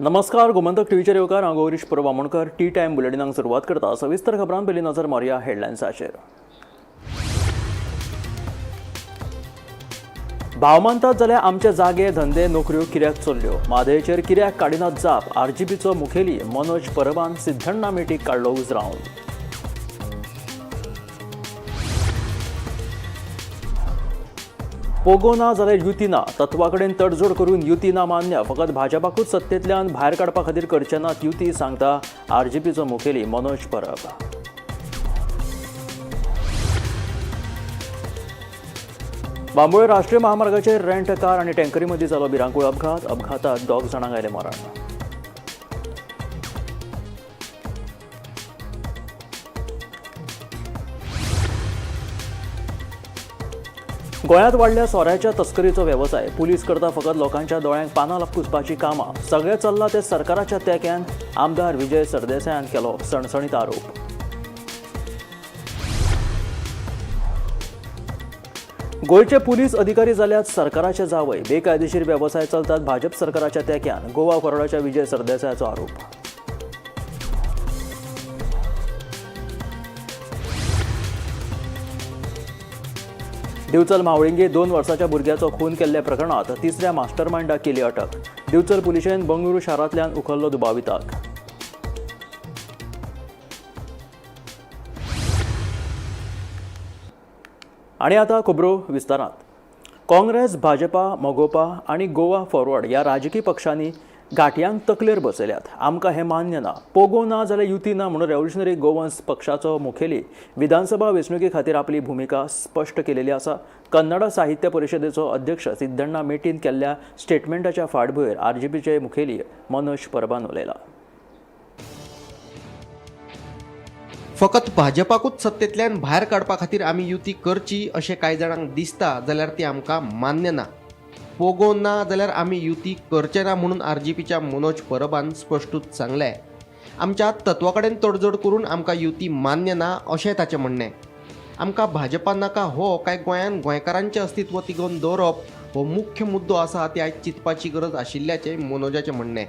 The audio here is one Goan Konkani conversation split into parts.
नमस्कार, गोमंतक टीव्हीचेर येवकार. हांव गौरीश परब आमोणकर. टी टायम बुलेटिनाक सुरवात करता. सविस्तर खबरां पयलीं नजर मारुया हेडलायन्साचेर. भाव मानतात जाल्यार आमचे जागे, धंदे, नोकऱ्यो कित्याक चल्ल्यो? म्हादयचेर कित्याक काडिनात जाप? आरजीपीचो मुखेली मनोज परबान सिद्धण्णा मेटीक काडलो उजरावन. पोगो ना जाल्यार युती ना. तत्वा कडेन तडजोड करून युती ना मान्य. फकत भाजपाकूच सत्तेंतल्यान भायर काडपा खातीर करचे नात युती, सांगता आरजीपीचो मुखेली मनोज परब. बांबोळे राष्ट्रीय महामार्गाचेर रेंट कार आनी टँकरी मदीं जालो भिरांकूळ अपघात. अपघातात दोग जाणांक आयलें मरण. गोंयांत वाडल्या सोऱ्याच्या तस्करीचो वेवसाय. पुलीस करता फकत लोकांच्या दोळ्यांक पानां पुसपाची कामां. सगळें चल्लां तें सरकाराच्या तेंक्यान. आमदार विजय सरदेसायान केलो सणसणीत आरोप. गोंयचे पुलीस अधिकारी जाल्यात सरकाराचे जावय. बेकायदेशीर वेवसाय चलतात भाजप सरकाराच्या तेंक्यान. गोवा फॉरवर्डाच्या विजय सरदेसायाचो आरोप. दिवचल म्हावळिंगे 2 वर्साच्या भुरग्याचो खून केल्ल्या प्रकरणात तिसऱ्या मास्टरमायंडाक केली अटक. दिवचल पुलिशेन बंगळुरू शारांतल्यान उखल्लो दुबाविताक. आनी आतां खबरो विस्तारांत. काँग्रेस, भाजपा, मगोपा आनी गोवा फॉरवर्ड ह्या राजकी पक्षांनी घाटयांक तकलेर बसयल्यात. आमकां हें मान्य ना. पोगो ना जाल्यार युती ना म्हणून रेव्होल्युशनरी गोवन्स पक्षाचो मुखेली विधानसभा वेंचणुके खातीर आपली भुमिका स्पश्ट केलेली आसा. कन्नड साहित्य परिशदेचो अध्यक्ष सिद्धण्णा मेटीन केल्ल्या स्टेटमेंटाच्या फाटभुंयेर आरजीपीचे मुखेली मनोज परबान उलयला. फकत भाजपाकूच सत्तेंतल्यान भायर काडपा खातीर आमी युती करची अशें कांय जाणांक दिसता जाल्यार ती आमकां मान्य ना. पोगो ना जाल्यार आमी युती करचे ना म्हणून आरजीपीच्या मनोज परबान स्पश्टूच सांगलें. आमच्या तत्वा कडेन तडजोड करून आमकां युती मान्य ना अशें ताचें म्हणणें. आमकां भाजपा नाका हो काय गोंयांत गोंयकारांचें अस्तित्व तिगोवन दवरप हो मुख्य मुद्दो आसा ती आयज चिंतपाची गरज आशिल्ल्याचें मनोजाचें म्हणणें.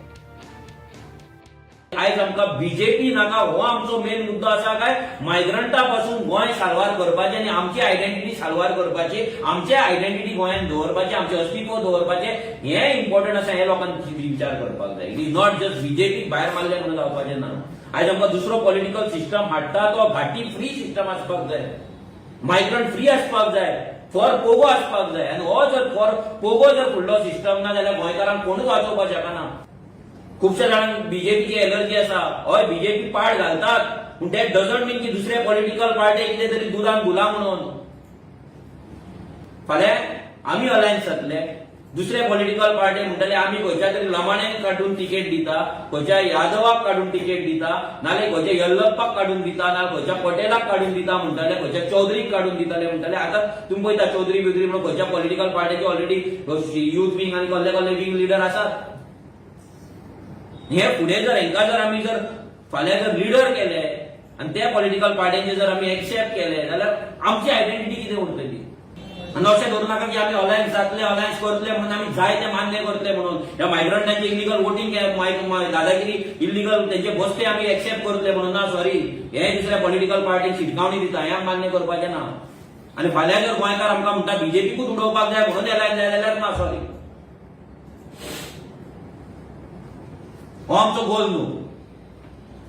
आयज आमकां बीजेपी नाका हो आमचो मेन मुद्दो आसा. काय मायग्रंटा पासून गोंय साल्वार करपाचें आनी आमची आयडेंटिटी साल्वार करपाची, आमचे आयडेंटिटी गोंयांत दवरपाची, आमचें अस्तित्व दवरपाचें, हें इम्पॉर्टंट आसा. हें लोकांनी विचार करपाक जाय. It is not just बीजेपीक भायर मारलें म्हणून जावपाचें ना. आयज आमकां दुसरो पॉलिटिकल सिस्टम हाडटा तो घाटी फ्री सिस्टम आसपाक जाय, मायग्रंट फ्री आसपाक जाय, फॉर पोगो आसपाक जाय. आनी हो जर फॉर पोगो जर फुडलो सिस्टम ना जाल्यार गोंयकारांक कोणूच वाचोवपाक शकना. खुबश्या जाणांक बीजेपीची एलर्जी आसा. हय, बीजेपी पाड घालतात, पूण that doesn't मीन की दुसऱ्या पॉलिटिकल पार्टी कितें तरी दुदान घुला म्हणून. फाल्यां आमी अलायन्स जातले, दुसरे पॉलिटिकल पार्टी म्हणटले आमी खंयच्या तरी लमाण्याक काडून तिकेट दिता, खंयच्या यादवाक काडून तिकेट दिता, नाल्यार खंयच्या यल्लप्पाक काडून दिता, नाल्यार खंयच्या पटेलाक काडून दिता म्हणटले, खंयच्या चौधरीक काडून दितले म्हणटले. आतां तुमी पळयता चौधरी बिवधरी म्हणून खंयच्या पॉलिटिकल पार्टीचे ऑलरेडी युथ विंग आनी कसले कसले विंग लिडर आसात. हे फुडें जर हेंकां जर आमी जर फाल्यां जर लिडर केले आनी त्या पॉलिटिकल पार्टींचे जर आमी एक्सेप्ट केले जाल्यार आमची आयडेंटिटी कितें उरतली? आनी अशें धरूं नाका की आमी अलायन्स जातले, अलायन्स करतले म्हणून आमी जाय ते मान्य करतले म्हणून ह्या मायग्रंटांचे इलिगल वोटींग, दादागिरी, इलिगल तेंचे बसते आमी एक्सेप्ट करतले म्हणून ना. सॉरी, हे दुसऱ्या पॉलिटिकल पार्टीक शिटकावणी दिता, हें आमी मान्य करपाचें ना. आनी फाल्यां जर गोंयकार आमकां म्हणटा बीजेपीकूच उडोवपाक जाय म्हणून अलायन्स जाय जाल्यार ना, सॉरी, हो आमचो गोल न्हू.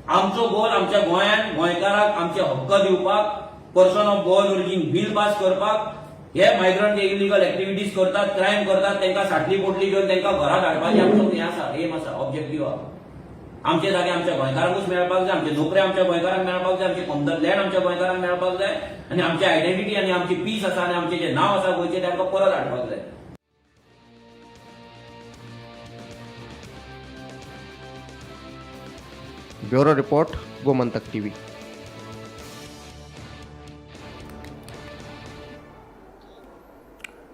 आमचो गोल आमच्या गोंयांत गोंयकाराक आमचे हक्क दिवपाक, person of Goan origin bill pass करपाक. हे मायग्रंट जे इलिगल एक्टिविटीज करतात, क्रायम करतात, तांकां साटली पोटली घेवन तांकां घरा धाडपाचें आमचो हें आसा, एम आसा, ऑब्जेक्टीव आसा. आमचे जागे आमच्या गोंयकारांकूच मेळपाक जाय, आमचे नोकऱ्यो आमच्या गोंयकारांक मेळपाक जाय, आमचे कॉमन लँड आमच्या गोंयकारांक मेळपाक जाय आनी आमची आयडेंटिटी आनी आमची पीस आसा आनी आमचें जें नांव आसा गोंयचें तें आमकां परत हाडपाक जाय. Bureau report, Gomantak TV.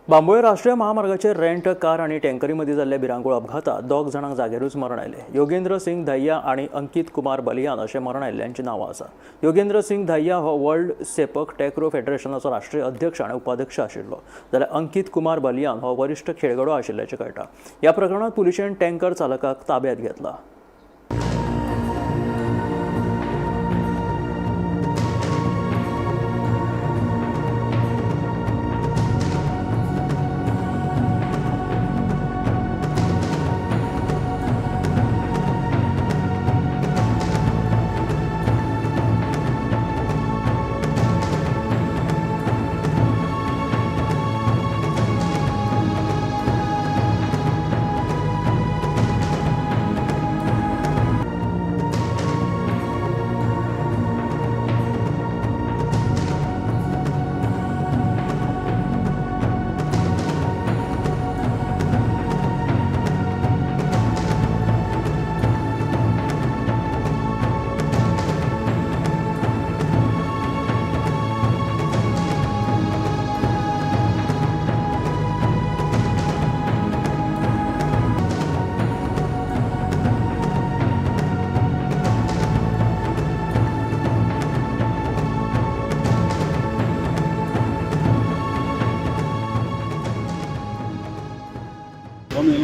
Bambolim राष्ट्रीय महामार्गाचेर रेंट कार आनी टँकरी मदीं जाल्ल्या भिरांकूळ अपघातात दोग जाणांक जाग्यारूच मरण आयलें. योगेंद्र सिंग धाय्या आनी अंकीत कुमार बलियान अशें मरण आयिल्ल्यांची नांवां आसा. योगेंद्र सिंग धाय्या हो वर्ल्ड सेपक टॅक्रो फेडरेशनाचो राष्ट्रीय अध्यक्ष आनी उपाध्यक्ष आशिल्लो, जाल्यार अंकीत कुमार बलियान हो वरिश्ठ खेळगडो आशिल्ल्याचें कळटा. ह्या प्रकरणांत पुलिशेन टँकर चालकाक ताब्यांत घेतला.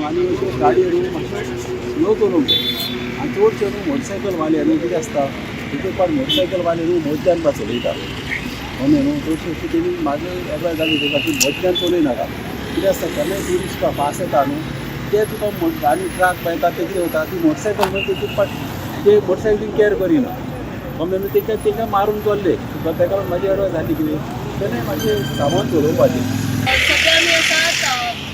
आनी अश्यो गाडयो न्हू मातश्यो स्लो करूंक जाय. आनी चडश्यो न्हू मोटरसायकलवाले न्हू कितें आसता, एक एक फावट मोटरसायकलवाले न्हू मदल्यान बा चलयता. कळ्ळें न्हू, चडशी अशी तेणी म्हाजी एडवायस जाली तेका की मदल्यान चलयनाका. कितें आसता, केन्नाय ट्युरिस्ट फास्ट येता न्हू, ते तुका आनी ट्रक येता, ते कितें जाता, ती मोटरसायकल न्हू एक एक फावट ते मोटरसायकलीन कॅर करिना. कळ्ळें न्हू, तेका तेका मारून चल्ले. ताका लागून म्हाजी एडवायस जाली कितें, तेणें मातशें सामान चलोवपाचें. सद्या आमी आसात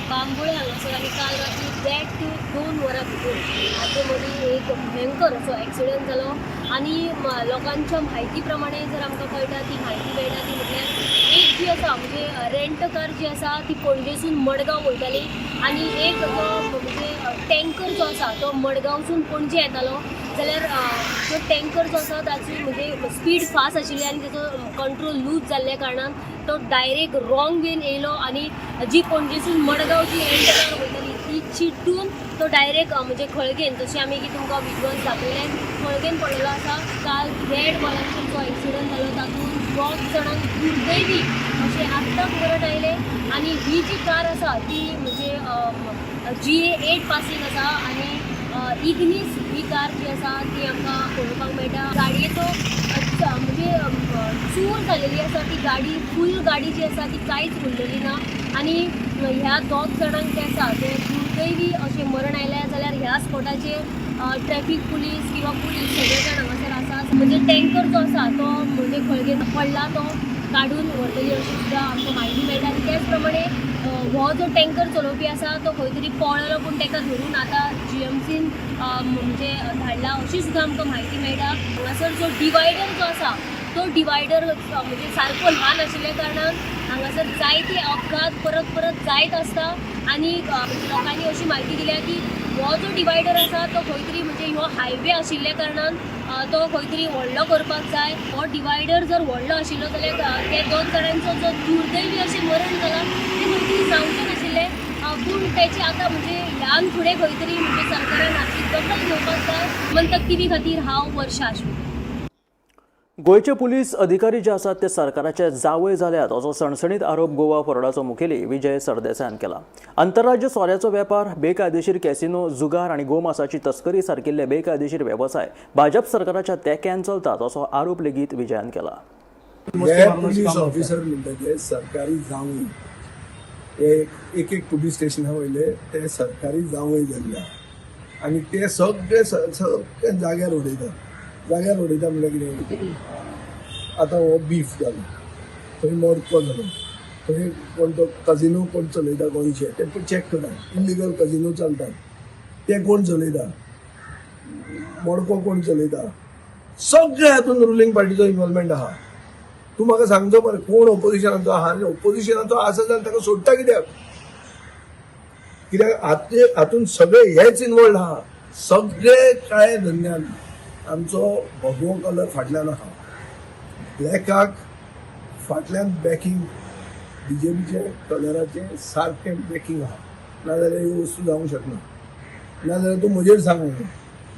बांबोळे हांगासर आनी काल राती 1.5 ते 2 वरां भितर हाचे मदीं एक भयंकर असो एक्सिडंट जालो. आनी लोकांच्या म्हायती प्रमाणे जर आमकां कळटा, ती म्हायती मेळटा ती म्हटल्यार एक जी आसा म्हणजे रेंट कार जी आसा ती पणजेसून मडगांव वयताली आनी एक जो म्हणजे टँकर जो आसा तो मडगांवसून पणजे येतालो. जाल्यार जो टँकर जो आसा ताची म्हणजे स्पीड फास्ट आशिल्ली आनी ताचो कंट्रोल लूज जाल्ल्या कारणान तो डायरेक्ट रॉंग वेन येयलो आनी जी पणजेसून मडगांव जी रेंट कार वयताली ती चिड्डून तो डायरेक्ट म्हणजे खळगेन, जशें आमी की तुमकां विजुअल्स दाखयले, खळगेन पडलेलो आसा. काल 1.5 वरांचेर जो एक्सिडंट जालो तातूंत 2 जाणांक दुर्दैवी अशें आत्ताक मरण आयलें. आनी ही जी कार आसा ती म्हणजे GA 8 passing आसा आनी इग्नीस ही कार जी आसा ती आमकां पळोवपाक मेळटा. गाडयेचो म्हणजे चूर जालेली आसा ती गाडी, फूल गाडी जी आसा ती कांयच उरलेली ना. आनी ह्या 2 जाणांक जे आसा ते दुर्दैवी अशें मरण आयलें. जाल्यार ह्या स्पॉटाचेर ट्रॅफीक पुलीस किंवा पुलीस सगळे जाण हांगासर आसा. म्हणजे टँकर जो आसा तो म्हणजे खळगेन पडला तो काडून व्हरतली अशी सुद्दां आमकां म्हायती मेळटा. आनी त्याच प्रमाणे हो जो टँकर चलोवपी आसा तो खंय तरी पळ्ळो, पूण ताका धरून आतां GMCन म्हणजे धाडला अशी सुद्दां आमकां म्हायती मेळटा. हांगासर जो डिवायडर जो आसा तो डिवायडर म्हणजे सारको ल्हान आशिल्ल्या कारणान हांगासर जायते अपघात परत परत जायत आसता. आनी लोकांनी अशी म्हायती दिल्या की हो जो डिवायडर आसा तो खंय तरी म्हणजे हो हायवे आशिल्ल्या कारणान तो खंय तरी व्हडलो करपाक जाय. हो डिवायडर जर व्हडलो आशिल्लो जाल्यार त्या 2 जाणांचो जो दुर्दैवी अशें मरण जालां तें खंय तरी जावचें नाशिल्लें. पूण तेची आतां म्हणजे ह्यान फुडें खंय तरी म्हणजे सरकारान हाची दखल घेवपाक जाय. गोमंतक टीव्ही खातीर हांव वर्षा आश्विन. गोंयचे पुलीस अधिकारी जे आसात ते सरकाराचे जावय जाल्यात असो सणसणीत आरोप गोवा फॉरवर्डाचो मुखेली विजय सरदेसायान केला. आंतरराज्य सोऱ्याचो वेपार, बेकायदेशीर कॅसिनो, जुगार आनी गोमासाची तस्करी सारकिल्ले बेकायदेशीर वेवसाय भाजप सरकाराच्या तेंक्यान चलतात असो आरोप लेगीत विजयान केला. हे पुलीस ऑफिसर म्हणटा ते सरकारी जावंय, हे एक एक पुलीस स्टेशना वयले ते सरकारी जावंय जाल्ले आनी ते सगळे सगळे जाग्यार उडयतात. जाग्यार उडयता म्हणल्यार कितें, आतां हो बीफ जालो, थंय मडको जालो, थंय कोण तो कजिनो कोण चलयता गोंयचे ते चॅक करा, इलिगल कजिनो चलतात ते कोण चलयता, मडको कोण चलयता, सगळे हातून रुलींग पार्टीचो इन्वॉल्वमेंट आहा. तूं म्हाका सांगचो मरे कोण ओपोजिशनाचो आहा आनी ओपोजिशनाचो आसा जाल्यार ताका सोडटा कित्याक? कित्याक हातून सगळे हेच इन्वॉल्ड आहा, सगळे काळे धंद्यान आमचो भगवो कलर फाटल्यान आहा, ब्लॅकाक फाटल्यान बॅकिंग बीजेपीचे कलराचें सारकें बॅकींग आहा, नाजाल्यार ह्यो वस्तू जावंक शकना. नाजाल्यार तूं म्हजेर सांगू,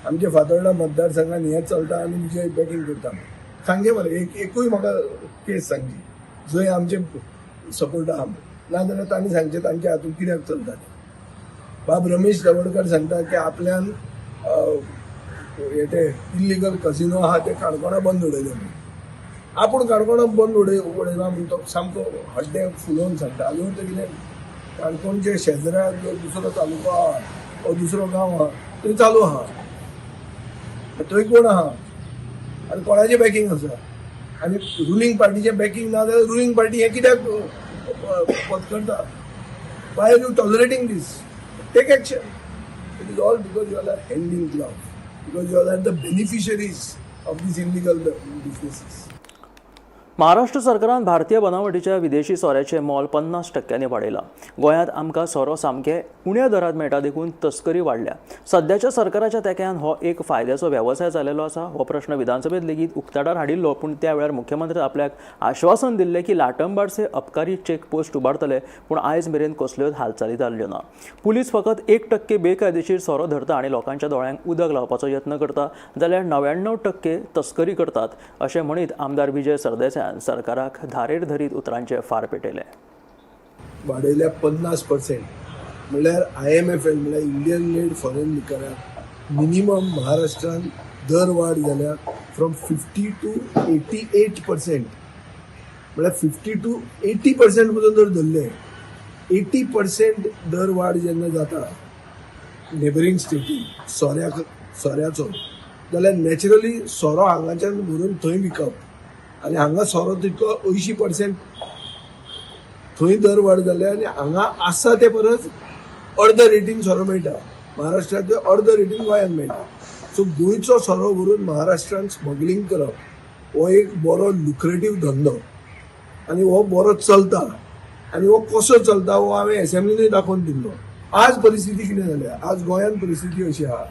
आमच्या फातोर्डा मतदारसंघान हें चलता आनी विजय बॅकींग करता. सांगचें मरे, एक एकूय म्हाका केस सांगची जंय आमचे सपोर्ट आहा. नाजाल्यार तांणी सांगचें तांच्या हातून कित्याक चलता तें. बाब रमेश तवडकर सांगता की आपल्यान हे ते इल्लिगल कसिनो आहा ते काणकोणा बंद उडयले म्हणून. आपूण काणकोणा बंद उडयला म्हणून तो सामको हड्डें फुलोवन सांगता. अजून ते कितें काणकोणचे शेजरा जो दुसरो तालुको आहा वो दुसरो गांव आहा थंय चालू आहा, थंय कोण आहा आनी कोणाचें बॅकींग आसा आनी रुलींग पार्टीचें बॅकींग ना जाल्यार रुलींग पार्टी हें कित्याक पत्करता? Why are you tolerating this? Take action. It is all because you all are hand in glove, because you all are the beneficiaries of these illegal businesses. Maharashtra सरकारान भारतीय बनावटीच्या विदेशी सोऱ्याचें मोल 50 टक्क्यांनी वाडयलां. गोंयांत आमकां सोरो सामकें उण्या दरांत मेळटा, देखून तस्करी वाडल्या. सद्याच्या सरकाराच्या तेंक्यान हो एक फायद्याचो वेवसाय जाल्लो आसा. हो प्रश्न विधानसभेत लेगीत उक्ताडार हाडिल्लो, पूण त्या वेळार मुख्यमंत्री आपल्याक आश्वासन दिल्लें की लाटंबार्से अबकारी चेक पोस्ट उबारतले, पूण आयज मेरेन कसल्योच हालचाली जाल्ल्यो ना. पुलीस फकत 1% बेकायदेशीर सोरो धरता आनी लोकांच्या दोळ्यांक उदक लावपाचो यत्न करता, जाल्यार 99% तस्करी करतात, अशें म्हणीत आमदार विजय सरदेसायान सरकाराक धारेर धरीत उतरांचे फार पेटयले. वाडयल्या 50%. म्हणल्यार आयएमएफएल म्हणल्यार इंडियन मेड फॉरेन लिकराक मिनिमम महाराष्ट्रान दर वाड जाल्या from 50 to 88%. म्हळ्यार 50 टू 80% पसून जर धरले, 80% दर वाड जेन्ना जाता नेबरींग स्टेटीन सोऱ्याक सोऱ्याचो, जाल्यार नॅचरली सोरो हांगाच्यान व्हरून थंय विकप आनी हांगा सोरो तितको 80% थंय दर वाड जाल्या आनी हांगा आसा ते परस अर्द रेटीन सोरो मेळटा. महाराष्ट्रांत अर्द रेटीन गोंयांत मेळटा. सो गोंयचो सोरो व्हरून महाराष्ट्रांत स्मगलिंग करप हो एक बरो लुक्रेटीव धंदो आनी हो बरो चलता. आनी हो कसो चलता हो हांवें एसेंब्लीनूय दाखोवन दिल्लो. आज परिस्थिती कितें जाल्या? आज गोंयांत परिस्थिती अशी आहा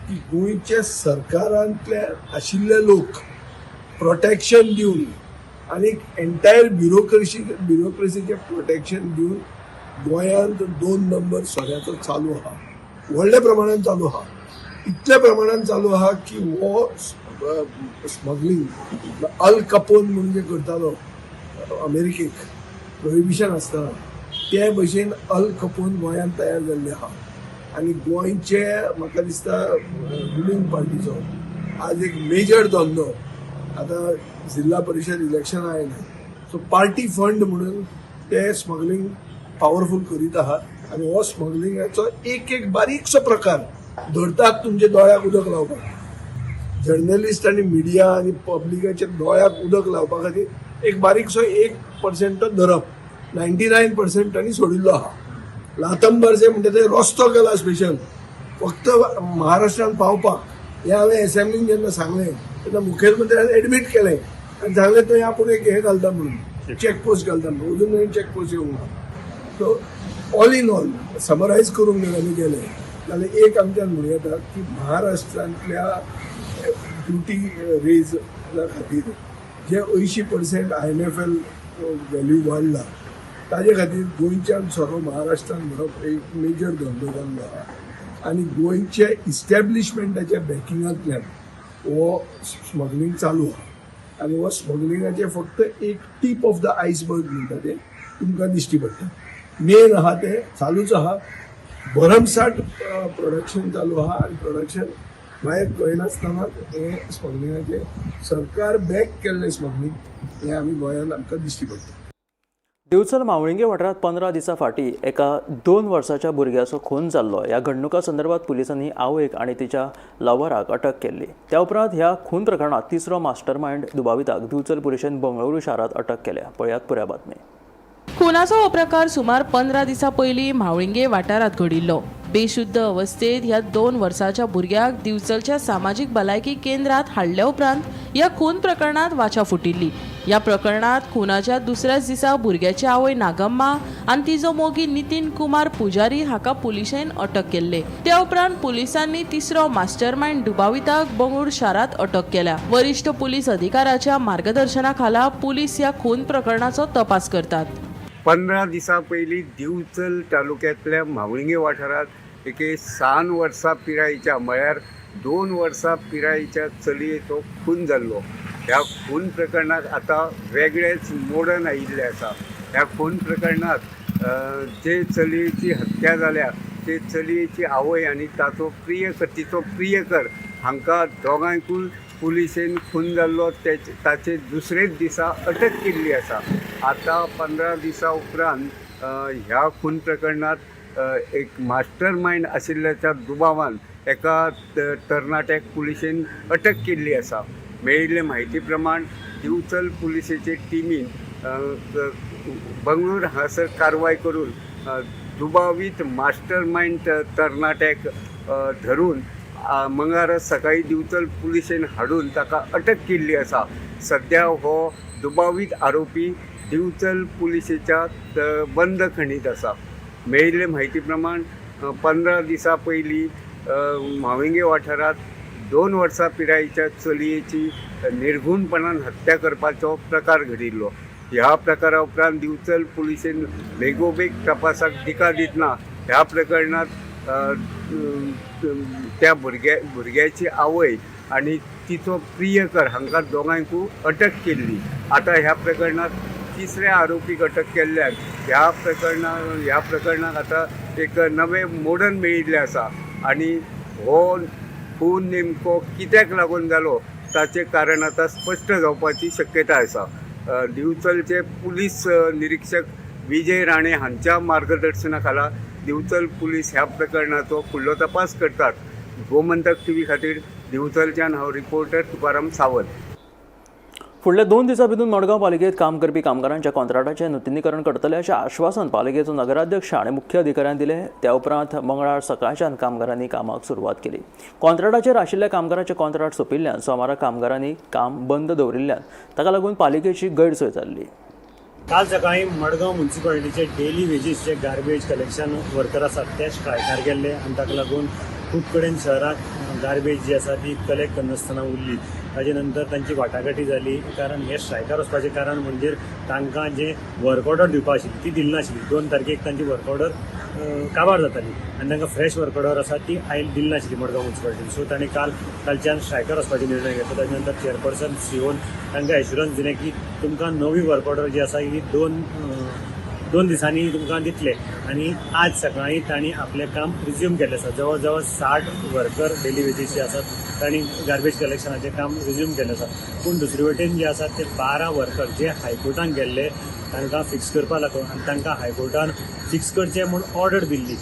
की गोंयच्या सरकारांतले आशिल्ले लोक प्रोटेक्शन दिवन आनी एंटायर ब्युरोक्रेसीचें प्रोटेक्शन दिवन गोंयांत दोन नंबर सोऱ्याचो चालू आहा, व्हडल्या प्रमाणान चालू आहा. इतल्या प्रमाणान चालू आहा की हो स्मगलिंग अल कपोन म्हणून जे करतालो अमेरिकेक प्रोहिबिशन आसतना, ते भशेन अल कपोन गोंयांत तयार जाल्ले आहा. आनी गोंयचे म्हाका दिसता रुलींग पार्टीचो आज एक मेजर धंदो. आतां जिल्हा परिशद इलेक्शन आयलें, सो पार्टी फंड म्हणून ते स्मगलिंग पावरफूल करीत आहात. आनी हो स्मगलिंगाचो एक एक बारीकसो प्रकार धरतात तुमच्या दोळ्याक उदक लावपाक. जर्नलिस्ट आनी मिडिया आनी पब्लिकाच्या दोळ्याक उदक लावपा खातीर एक बारीकसो 1% धरप, 99% तांणी सोडिल्लो आहा. लातंबारसे म्हणटा ते रस्तो केला स्पेशल फक्त महाराष्ट्रान पावपाक. हें हांवें एसेंब्लीन जेन्ना सांगलें तेन्ना मुखेलमंत्र्यान एडमीट केलें आनी सांगलें थंय आपूण एक हें घालता म्हणून, चेक पोस्ट घालता म्हणून. अजून मेरेन चेक पोस्ट येवंक ना. So all in all summarise करूंक जर आमी गेले जाल्यार एक आमच्यान म्हणूं येता की महाराष्ट्रांतल्या ड्युटी रेज खातीर जे 80% आयएमएफएल व्हॅल्यू वाडला, ताजे खातीर गोंयच्यान सोरो महाराष्ट्रान व्हरप एक मेजर धंदो जाल्लो आहा. आनी गोंयच्या इस्टॅब्लिशमेंटाच्या बॅकिंगांतल्यान हो स्मगलिंग चालू आहा. आनी हो स्मगलिंगाचें फक्त एक टीप ऑफ the iceberg म्हणटा तें तुमकां दिश्टी पडटा. मेन आहा तें चालूच आहा, भरमसाठ प्रोडक्शन चालू आहा. आनी प्रोडक्शन भायर कळनासतना हें स्मगलिंगाचें सरकार बॅक केल्लें स्मगलिंग हें आमी गोंयांत आमकां दिश्टी पडटा. दिवचल मावळिंगे वाठारांत 15 दिसां फाटीं एका 2 वर्साच्या भुरग्याचो खून जाल्लो. ह्या घडणुका संदर्भात पुलिसांनी आवयक आनी तिच्या लवराक अटक केल्ली. त्या उपरांत ह्या खून प्रकरणांत तिसरो मास्टर मायंड दुबाविताक दिवचल पुलिशेन बंगळुरू शारांत अटक केल्या. पळयात पुराय बातमी. खुनाचो हो प्रकार सुमार 15 दिसां पयलीं म्हावळिंगे वाठारांत घडिल्लो. बेशुद्ध अवस्थेत ह्या 2 वर्साच्या भुरग्याक दिवचलच्या सामाजीक भलायकी केंद्रात हाडल्या उपरांत ह्या खून प्रकरणात वाचा फुटिल्ली. ह्या प्रकरणात खुनाच्या दुसऱ्याच दिसा भुरग्याची आवय नागम्मा आनी तिजो मोगी नितीन कुमार पुजारी हाका पुलिशेन अटक केल्ले. त्या उपरांत पुलिसांनी तिसरो मास्टरमायंड दुबाविताक बंगळूर शारांत अटक केल्या. वरिश्ठ पुलीस अधिकाऱ्याच्या मार्गदर्शना खाला पुलीस ह्या खून प्रकरणाचो तपास करतात. 15 दिसां पयलीं दिवचल तालुक्यांतल्या म्हावळिंगे वाठारांत एके सान वर्सां पिरायेच्या, म्हळ्यार 2 वर्सां पिरायेच्या चलयेचो खून जाल्लो. ह्या खून प्रकरणाक आतां वेगळेच मोडण आयिल्लें आसा. ह्या खून प्रकरणांत जे चलयेची हत्या जाल्या ते चलयेची आवय आनी ताचो प्रियकर, तिचो प्रियकर हांकां दोगांयकूय पुलिसेन खून जाल्लो तेचे ताचे दुसरेच दिसा अटक केल्ली आसा. आतां 15 दिसां उपरांत ह्या खून प्रकरणांत एक मास्टर मायंड आशिल्ल्याच्या दुबावान एका तरणाट्याक पुलिशेन अटक केल्ली आसा. मेळिल्ले म्हायती प्रमाण दिवचल पुलिसेचे टिमीन बंगळूर हांगासर कारवाय करून दुबावीत मास्टर मायंड तरणाट्याक धरून मंगळारा सकाळी दिवचल पुलिशेन हाडून ताका अटक केल्ली आसा. सद्या हो दुबावीत आरोपी दिवचल पुलिशेच्या बंदखणीत आसा. मेळिल्ले म्हायती प्रमाण 15 दिसां पयलीं म्हावळिंगे वाठारांत 2 वर्सां पिरायेच्या चलयेची निर्घुणपणान हत्या करपाचो प्रकार घडिल्लो. ह्या प्रकारा उपरांत दिवचल पुलिसेन बेगोबेग तपासाक दिका दितना ह्या प्रकरणांत त्या भुरग्याची आवय आनी तिचो प्रियकर हांकां दोगांयकूय अटक केल्ली. आतां ह्या प्रकरणांत तिसऱ्या आरोपीक अटक केल्ल्यान ह्या प्रकरणाक आतां एक नवें मोडण मेळिल्लें आसा आनी हो खून नेमको कित्याक लागून जालो ताचें कारण आतां स्पश्ट जावपाची शक्यताय आसा. दिवचलचे पुलीस निरीक्षक विजय राणे हांच्या मार्गदर्शना खाला दिवचल पुलीस ह्या प्रकरणाचो फुडलो तपास करतात. गोमंतक टीव्ही खातीर दिवचलच्यान हांव रिपोर्टर तुकाराम सावंत. फुडल्या 2 दिसां भितर मडगांव पालिकेंत काम करपी कामगारांच्या कॉन्ट्रॅक्टाचें नुतनीकरण करतले अशें आश्वासन पालिकेचो नगराध्यक्ष आनी मुख्य अधिकाऱ्यान दिलें. त्या उपरांत मंगळार सकाळच्यान कामगारांनी कामाक सुरवात केली. कॉन्ट्रॅक्टाचेर आशिल्ल्या कामगारांचे कॉन्ट्रॅक्ट सोंपिल्ल्यान सोमारा कामगारांनी काम बंद दवरिल्ल्यान ताका लागून पालिकेची गैरसोय जाल्ली. काल सकाळी मडगांव म्युन्सिपालिटीचे डेली वेजीस जे गार्बेज कलेक्शन वर्कर आसात ते स्ट्रायकार गेल्ले आनी ताका लागून खूब कडेन शहरांत गार्बेज जी आसा ती कलेक्ट करनासतना उरली. ताजे नंतर तांची वाटाघाटी जाली, कारण हे स्ट्रायकार वचपाचें कारण म्हणजे तांकां जे वर्क ऑर्डर दिवपा आशिल्ली ती दिली नाशिल्ली. 2 तारखेक तांची वर्क ऑर्डर काबार जाताली आनी तांकां फ्रेश वर्क ऑर्डर आसा ती आयल दिली नाशिल्ली मडगांव म्युन्सिपालिटीन. सो तांणी कालच्यान स्ट्रायकार वचपाचो निर्णय घेतलो. ताजे नंतर चेअरपर्सन सीओन तांकां एश्युरन्स दिलें की तुमकां नवी वर्क ऑर्डर जी आसा ही 2 2 दिसांनी तुमकां दितले आनी आज सकाळीं तांणी आपलें काम रिज्यूम केल्लें आसा. जवळ जवळ 60 वर्कर डेली वेजीस जे आसात तांणी गार्बेज कलेक्शनाचें काम रिज्यूम केल्लें आसा. पूण दुसरे वटेन जे आसात ते 12 वर्कर जे हायकोर्टान गेल्ले तांकां फिक्स करपा लागून आनी तांकां हायकोर्टान फिक्स करचें म्हूण ऑर्डर दिल्ली,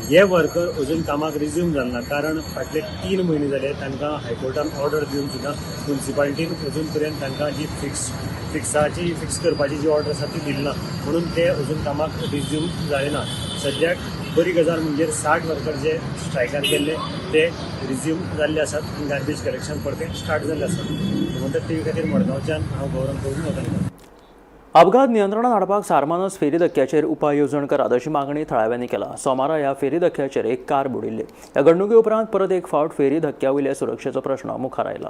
हे वर्कर अजून कामाक रिज्यूम जाले ना, कारण फाटले 3 म्हयने जाले तांकां हायकोर्टान ऑर्डर दिवन सुद्दां म्युन्सिपालिटीन अजून पर्यंत तांकां जी फिक्स करपाची जी ऑर्डर आसा ती दिली ना, म्हणून ते अजून कामाक रिज्यूम जाले ना. सद्याक बरी गजाल म्हणजे 60 वर्कर जे स्ट्रायकार गेल्ले ते रिज्यूम जाल्ले आसात आनी गार्बेज कलेक्शन परतें स्टार्ट जाल्लें आसा. गोमंतक टीव्ही खातीर मडगांवच्यान हांव गौरव प्रभू वतनकार. अपघात नियंत्रणात हाडपाक सारमानस फेरी धक्क्याचेर उपाय येवजण करात अशी मागणी थळाव्यांनी केला. सोमारा ह्या फेरी धक्क्याचेर एक कार बुडिल्ली. ह्या घडणुके उपरांत परत एक फावट फेरी धक्क्या वयल्या सुरक्षेचो प्रश्न मुखार आयला.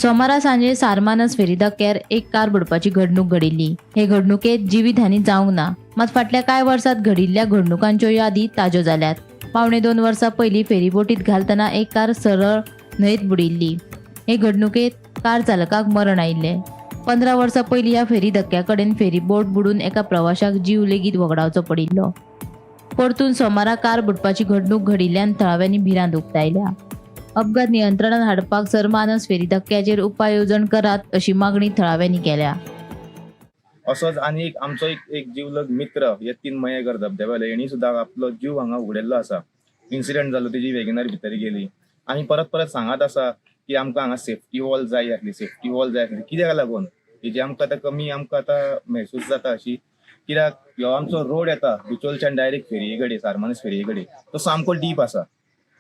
सोमारा सांजे सारमानस फेरी धक्क्यार एक कार बुडपाची घडणूक घडिल्ली. हे घडणुकेत जिवीत हानी जावंक ना, मात फाटल्या कांय वर्सात घडिल्ल्या घडणुकांच्यो यादी ताज्यो जाल्यात. 1.75 वर्सां पयलीं फेरीबोटीत घालतना एक कार सरळ न्हंयेत बुडिल्ली. हे घडणुकेत कार चालकाक मरण आयिल्लें. 15 वर्सां पयलीं ह्या फेरी धक्क्या कडेन फेरीबोट बुडून एका प्रवाशाक जीव लेगीत वगडावचो पडिल्लो. परतून सोमारा कार बुडपाची घडणूक घडिल्ल्यान थळाव्यांनी भिरांत उक्तायल्या. अपघात नियंत्रणात हाडपाक सरमानस फेरी धक्क्याचेर उपाय येवजण करात अशी मागणी थळाव्यांनी केल्या. असोच आनी एक आमचो एक जिवलग मित्र हे तीन मयेकर धबधब्याले, हेणी सुद्दां आपलो जीव हांगा उगडिल्लो आसा. इन्सिडंट जालो, तेजी वेगनार भितर गेली. आमी परत परत सांगत आसा की आमकां हांगा सेफ्टी वॉल जाय आसली, सेफ्टी वॉल जाय आसली. कित्याक लागून हेजी आमकां आतां कमी आमकां आतां महसूस जाता अशी, कित्याक ह्यो आमचो रोड येता बिचोलच्यान डायरेक्ट फेरये कडेन, सारमानस फेरये कडेन, तो सामको डीप आसा.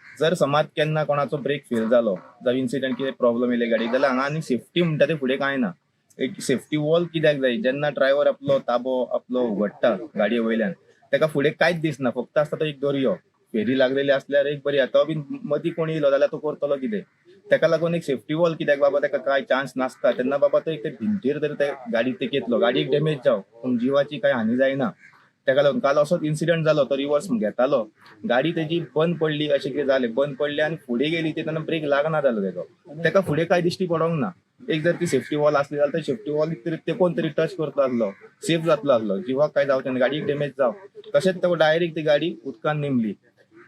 जर समज केन्ना कोणाचो ब्रेक फेल जालो जावं इन्सिडंट कितें प्रॉब्लम येयले गाडयेक जाल्यार हांगा आनी सेफ्टी म्हणटा ते फुडें कांय ना. एक सेफ्टी वॉल कित्याक जाय? जेन्ना ड्रायव्हर आपलो ताबो आपलो उगडटा गाडये वयल्यान, ताका फुडें कांयच दिसना, फक्त आसता तो एक दर्यो. फेरी लागलेली असल्यार एक बरी, तो बीन मदीं कोण येयलो जाल्यार तो करतलो कितें. तेका लागून एक सेफ्टी वॉल, कित्याक बाबा तेका काय चान्स नासता तेन्ना बाबा तो एक ते भिंतीर तरी ते गाडी तेकयतलो, गाडयेक डॅमेज जावं पूण जिवाची काय हानी जायना. तेका लागून काल असोच इन्सिडंट जालो, तो रिवर्स घेतालो, गाडी तेजी बंद पडली, अशें कितें जालें, बंद पडली आनी फुडें गेली ती, तेन्ना ब्रेक लागना जालो तेजो, तेका फुडें कांय दिश्टी पडोंक ना. एक जर ती सेफ्टी वॉल आसली जाल्यार सेफ्टी वॉल तरी तेकोन तरी टच करतलो आसलो, सेफ जातलो आसलो, जिवाक काय जावचें ना, गाडयेक डॅमेज जावं. तशेंच तो डायरेक्ट ती गाडी उदकान निमली,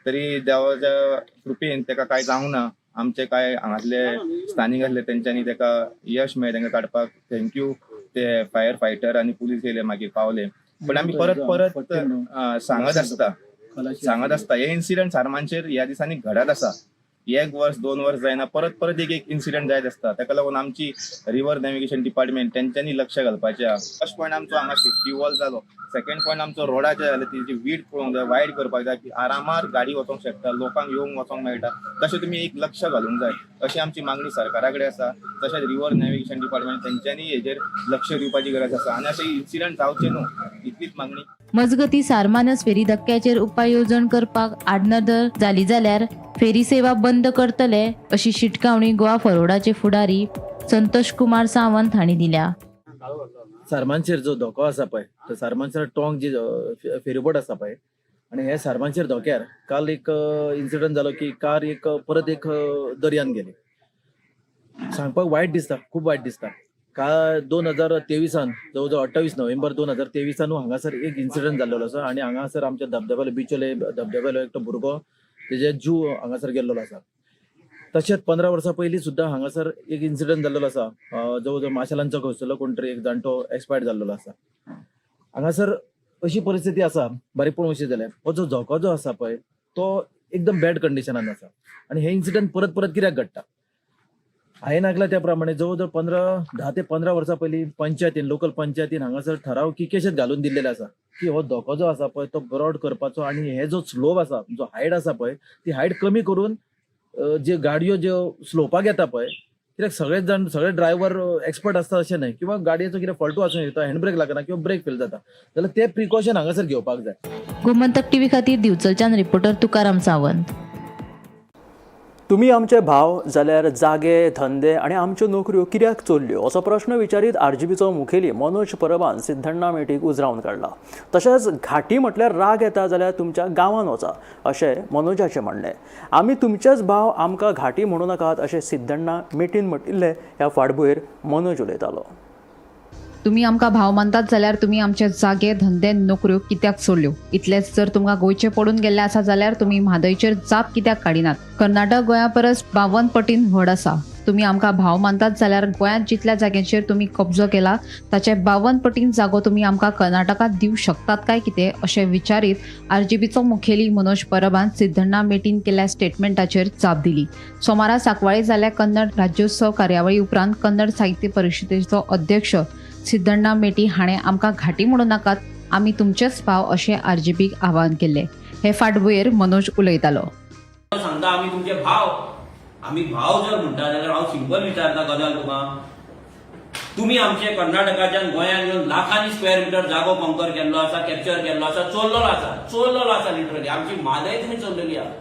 तरी देवाच्या कृपेन तेका कांय जावंक ना. आमचे काय हांगासले स्थानीक आसले तेंच्यांनी तेका यश मेळ्ळें तेंका काडपाक, thank you. ते फायर फायटर आनी पुलीस येयले मागीर पावले. पण आमी परत परत सांगत आसता हे इन्सिडंट सारमानचेर ह्या दिसांनी घडत आसा. एक वर्स 2 वर्स जायना, परत परत एक एक इन्सिडंट जायत आसता. ताका लागून आमची रिवर नॅव्हिगेशन डिपार्टमेंट तेंच्यांनी लक्ष घालपाचें. फर्स्ट पॉयंट आमचो हांगा सेफ्टी वॉल जालो, सेकंड पॉयंट आमचो रोडाचें जालें, तेजी वीड पळोवंक जाय, वायड करपाक जाय की आरामार गाडी वचोंक शकता, लोकांक येवंक वचोंक मेळटा, तशें तुमी एक लक्ष घालूंक जाय अशी आमची मागणी सरकारा कडेन आसा. तशेंच रिवर नॅव्हिगेशन डिपार्टमेंट तेंच्यांनी हेजेर लक्ष दिवपाची गरज आसा आनी अशे इन्सिडंट जावचे न्हू इतलीच मागणी. मजगती सारमानस फेरी धक्क्याचेर उपाय येवजण करपाक आडनदर जाली जाल्यार फेरी सेवा बंद करतले अशी शिटकावणी गोवा फॉरवर्डाचे फुडारी संतोष कुमार सावंत हांणी दिल्या. सारमानशेर जो धोको आसा पळय, तो सारमानशेर टोंक जी फेरीबोट आसा पळय, आनी हे सारमानशेर धोक्यार काल एक इन्सिडंट जालो की कार एक परत एक दर्यान गेली. सांगपाक वायट दिसता, खूब वायट दिसता. काल 2023 जवळ जवळ 28 नोव्हेंबर 2023 हांगासर एक इन्सिडंट जाल्लो आसा आनी हांगासर आमच्या धबधब्यालो बिचोले धबधब्यालो एकटो भुरगो तेजे जीव हांगासर गेल्लो आसा. तशेंच 15 वर्सां पयलीं सुद्दां हांगासर एक इन्सिडंट जाल्लो आसा, जवळ जवळ माशेलांचो खंयसरलो कोण तरी एक जाणटो एक्सपायर्ड जाल्लो आसा. हांगासर अशी परिस्थिती आसा, बारीक पळोवशी जाल्यार हो जो धोको जो आसा पळय तो एकदम बॅड कंडिशनान आसा आनी हे इन्सिडंट परत परत कित्याक घडटा. हांवें आयकलां त्या प्रमाणे जवळ जवळ 10 ते 15 वर्सां पयलीं पंचायतीन, लोकल पंचायतीन हांगासर ठराव की केशेत घालून दिल्लेले आसा की हो धोको जो आसा पळय तो ब्रॉड करपाचो आनी हे जो स्लोप आसा, जो हायट आसा पळय ती हायट कमी करून जे गाडयो ज्यो स्लोपाक येता पळय, कित्याक सगळे जाण सगळे ड्रायव्हर एक्सपर्ट आसता अशें न्हय, किंवा गाडयेचो कितें फॉल्टू आसूं येता, हँड ब्रेक लागना किंवा ब्रेक फेल जाता, जाल्यार ते प्रिकॉशन हांगासर घेवपाक जाय. गोमंतक टीव्ही खातीर दिवचलच्यान रिपोर्टर तुकाराम सावंत. तुमी आमचे भाव जाल्यार जागे, धंदे आनी आमच्यो नोकऱ्यो कित्याक चोरल्यो असो प्रश्न विचारीत आरजीपीचो मुखेली मनोज परबान सिद्धण्णा मेटीक उजरावन काडला. तशेंच घाटी म्हटल्यार राग येता जाल्यार तुमच्या गांवान वचा अशें मनोजाचें म्हणणें. आमी तुमचेच भाव, आमकां घाटी म्हणू नाकात अशें सिद्धण्णा मेटीन म्हटिल्लें. ह्या फाटभुंयेर मनोज उलयतालो. तुमी आमकां भाव मानतात जाल्यार तुमी आमचे जागे, धंदे, नोकऱ्यो कित्याक सोडल्यो? इतलेंच जर तुमकां गोंयचें पडून गेल्लें आसा जाल्यार तुमी म्हादयचेर जाप कित्याक काडिनात? कर्नाटक गोंया परस 52 पटीन व्हड आसा. तुमी आमकां भाव मानतात जाल्यार गोंयांत जितल्या जाग्यांचेर तुमी कब्जो केला ताचे 52 पटीन जागो तुमी आमकां कर्नाटकांत दिवं शकतात काय कितें अशें विचारीत आरजीपीचो मुखेली मनोज परबान सिद्धण्णा मेटीन केल्ल्या स्टेटमेंटाचेर जाप दिली. सोमारा सांकवाळे जाल्ल्या कन्नड राज्योत्सव कार्यावळी उपरांत कन्नड साहित्य परिशदेचो अध्यक्ष सिद्धण्णा मेटी हाणें आमकां घाटी म्हणू नाकात, आमी तुमचेच भाव अशें आरजीपीक आवाहन केल्लें. हे फाटभुंयेर मनोज उलयतालो. सांगता आमी तुमचे भाव, आमी भाव जर म्हणटा जाल्यार हांव सिंपल विचारता गजाल तुका, तुमी आमचे कर्नाटकाच्यान गोंयांत येवन लाखांनी स्क्वेअर मिटर जागो कंकर केल्लो आसा, कॅप्चर केल्लो आसा, चोरलेलो आसा लिटरली. आमची म्हादय तुमी चोरलेली आसा.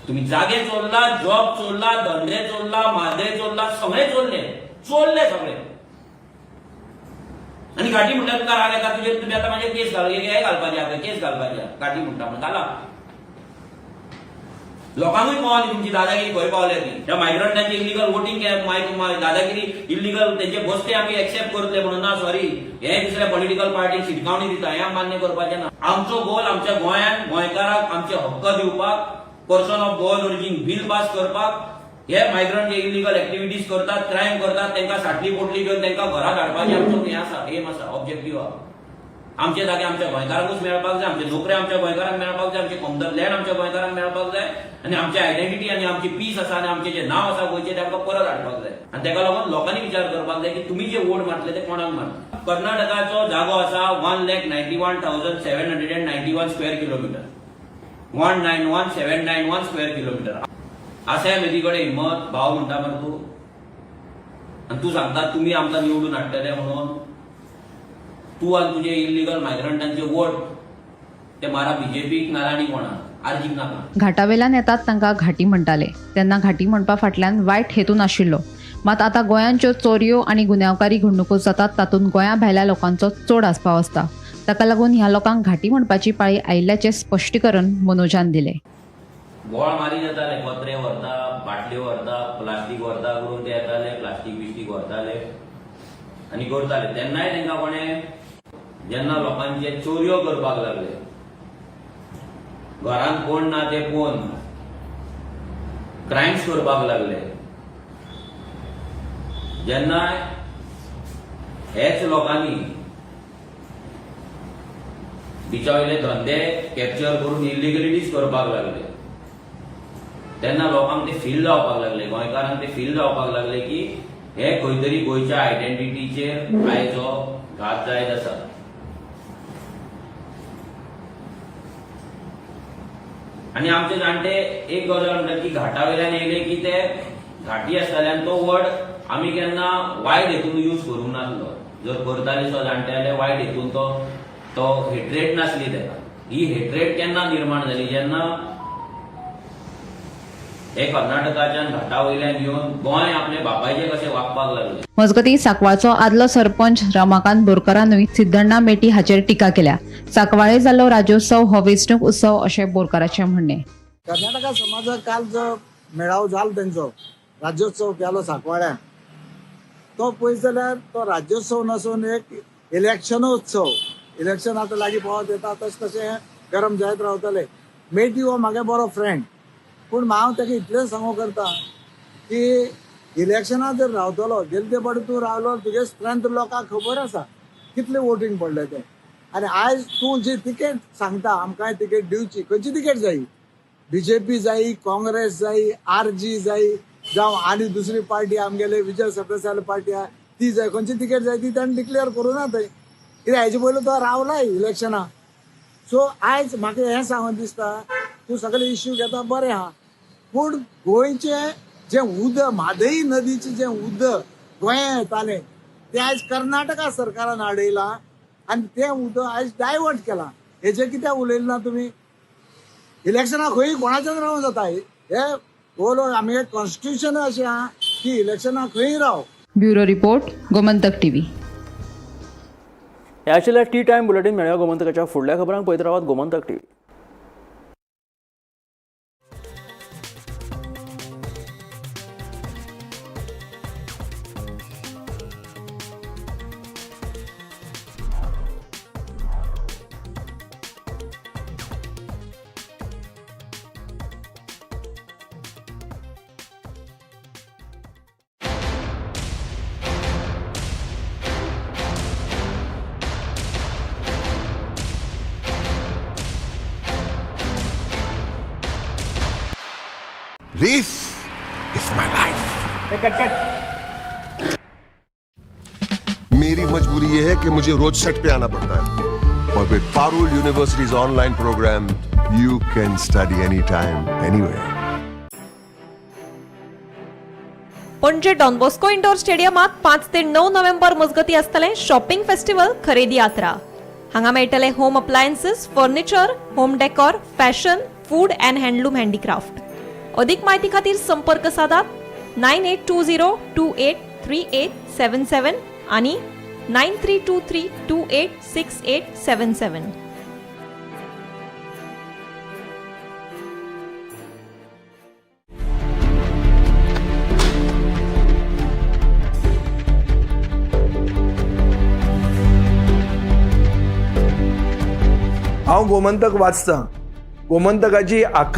तुमी जागे चोरला, जॉब चोरला, धंदे चोरला, म्हादय चोरला, सगळे चोरले, चोरले सगळे. आनी घाटी म्हणल्यार तुका राग येता, तुजेर तुमी आतां म्हाजेर केस घाल, हे घालपाची आसा, केस घालपाची आसा. घाटी म्हणटा म्हणून घाला. लोकांकूय पावली तुमची दादागिरी खंय पावल्या ती. ह्या मायग्रंटांची इलिगल वोटींग, दादागिरी इलिगल तेंचे बसते आमी एक्सेप्ट करतले म्हणून ना, सॉरी. हे दुसऱ्या पॉलिटिकल पार्टीक शिटकावणी दिता, हें मान्य करपाचें ना. आमचो गोल आमच्या गोंयांत गोंयकाराक आमचे हक्क दिवपाक, person of Goan origin bill pass करपाक, हे मायग्रंट जे इलिगल एक्टिविटीज करतात, क्रायम करतात, तांकां साटली पोटली घेवन तांकां घरा धाडपाचें आमचो हें आसा, एम आसा, ऑब्जेक्टीव आसा. आमचे जागे आमच्या गोंयकारांकूच मेळपाक जाय, आमचे नोकऱ्यो आमच्या गोंयकारांक मेळपाक जाय, आमचे कॉमन लँड आमच्या गोंयकारांक मेळपाक जाय आनी आमची आयडेंटिटी आनी आमची पीस आसा आनी आमचें जें नांव आसा गोंयचें तें आमकां परत हाडपाक जाय. आनी ताका लागून लोकांनी विचार करपाक जाय की तुमी जे वोट मारतले ते कोणाक मारतले. कर्नाटकाचो जागो आसा 1,91,791 square kilometre, 191791 square kilometre. आसा मेरी कडेन हिम्मत भाव म्हणटा मरे तूं, आनी तूं सांगता तुमी आमकां निवडून हाडटले म्हणून. तूं आनी तुजे इलिगल मायग्रंटांचे वोट ते मारा बीजेपीक नाल्यार आनी कोणाक. आरजीक नाका. घाटावेल्यान येतात तांकां घाटी म्हणटाले तेन्ना घाटी म्हणपा फाटल्यान वायट हेतू नाशिल्लो. मात आतां गोंयांत ज्यो चोरयो आनी गुन्यांवकारी घडणुको जातात तातूंत गोंया भायल्या लोकांचो चड आस्पाव आसता. ताका लागून ह्या लोकांक घाटी म्हणपाची पाळी आयिल्ल्याचें स्पश्टीकरण मनोजान दिलें. गोळ मारी जाताले, पत्रे व्हरता, बाटल्यो व्हरता, प्लास्टीक व्हरता करून ते येताले, प्लास्टीक बिस्टीक व्हरताले आनी करताले. तेन्नाय तांकां कोणें जेन्ना लोकांचे चोरयो करपाक लागले, घरांत कोण ना ते पळोवन क्रायम्स करपाक लागले, जेन्ना हेच लोकांनी बिचा वयले धंदे कॅप्चर करून इलिगलिटीज करपाक लागले, तेन्ना लोकांक ते फील जावपाक लागले, गोंयकारांक ते फील जावपाक लागले की हे खंय तरी गोंयच्या आयडेंटिटीचेर आयज हो घात जायत आसा. आनी आमचे जाणटे एक गजाल म्हणटात की घाटा वयल्यान येयले की ते घाटी आसताले आनी तो वर्ड आमी केन्ना वायट हेतून यूज करूंक नासलो. जर करताले सो जाणटे जाल्यार वायट हेतून तो हेट्रेट नासली तेका. ही हेट्रेट केन्ना निर्माण जाली, जेन्ना हे कर्नाटकाच्यान घाटा वयल्यान येवन गोंय आपले बापायचे कशें वागपाक लागले. मजगतीं सांकवाळचो आदलो सरपंच रमाकांत बोरकारानूय सिद्धण्णा मेटी हाचेर टिका केल्या. सांकवाळे जाल्लो राज्योत्सव हो वेंचणूक उत्सव अशें बोरकाराचें म्हणणें. कर्नाटका समाजाक काल जो मेळाव जालो तेंचो राज्योत्सव केलो सांकवाळ्यान, तो पळयत जाल्यार तो राज्योत्सव नासून एक इलेक्शनोत्सव. इलेक्शन आतां लागीं पावत येता तशें तशें गरम जायत रावतले. मेटी हो म्हागे बरो फ्रेंड, पूण हांव ताका इतलें सांगू करता की इलेक्शनाक जर रावतलो गेले ते फावटी तूं रावलो, तुगे स्ट्रेंथ लोकांक खबर आसा कितले वोटींग पडले ते. आनी आयज तूं जी तिकेट सांगता आमकांय तिकेट दिवची, खंयची तिकेट जायी, बीजेपी जायी, काँग्रेस जायी, आरजी जायी, जावं आनी दुसरी पार्टी आमगेले विजय सरदेसाय पार्टी आहा ती जाय, खंयची तिकेट जाय ती ताणें डिक्लेअर करूं ना थंय. कित्याक हेजे पयलू तो रावलाय इलेक्शनाक. सो आयज म्हाका हें सांगून दिसता तूं सगळे इश्यू घेता बरें आहा, पूण गोंयचें जें उदक म्हादई नदीचें जें उदक गोंयांत येतालें तें आयज कर्नाटका सरकारान हाडयलां आनी तें उदक आयज डायवर्ट केलां. हेजें कित्याक उलयलें ना तुमी? इलेक्शनाक खंय कोणाच्यान रावूं जाता, हे बोलो आमगे कॉन्स्टिट्युशन अशें आहा की इलेक्शनाक खंय राव. Bureau report, Gomantak TV. हे आशिल्लें टी टायम बुलेटीन. मेळया गोमंतकाच्या फुडल्या खबरांक. पळयत रावात Gomantak TV. This is my life. मेरी मजबूरी ये है कि मुझे रोज सेट पे आना पड़ता है और with Parul University's online program, you can study anytime, anywhere. Panaji Don Bosco indoor स्टेडियमात 5 ते 9 नोव्हेंबर मजगती आसतलें शॉपिंग फेस्टिवल खरेदी यात्रा. हांगा मेळटले home appliances, furniture, home decor, fashion, food and handloom handicraft. अधिक माहिती खातीर संपर्क साधात 9820283877 आणि 9323286877. हांव गोमंतक वाचतां. गोमंतकाची 11